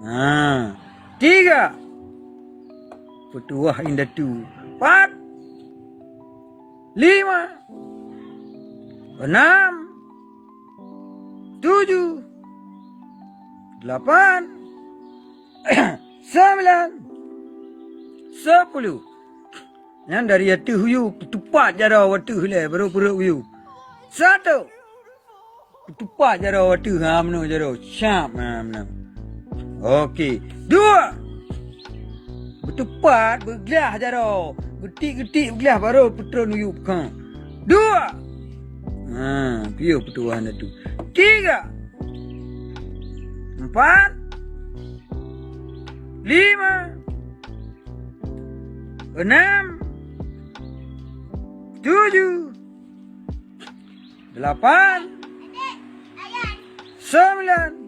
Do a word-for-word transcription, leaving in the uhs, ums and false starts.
Ha. Tiga. Peutuwah indatu. Empat. Lima. Enam. Tujuh. Delapan. Sembilan. Sepuluh. Nyan dari ateueh u yue, peutupat jaroe u ateueh lé, baru peureuk u yue. Satu. Peutupat jaroe u ateueh, ha, meunoe jaroe. Siap, ha, meunoe. Oke. Dua. Beutupat, beuglah jaroe. Geutik-geutik beuglah, baru peutron u yue peukong. Dua. Ha, piôh peutuwah indatu. Tiga. Empat. Lima. Enam. Tujuh. Delapan. Sembilan.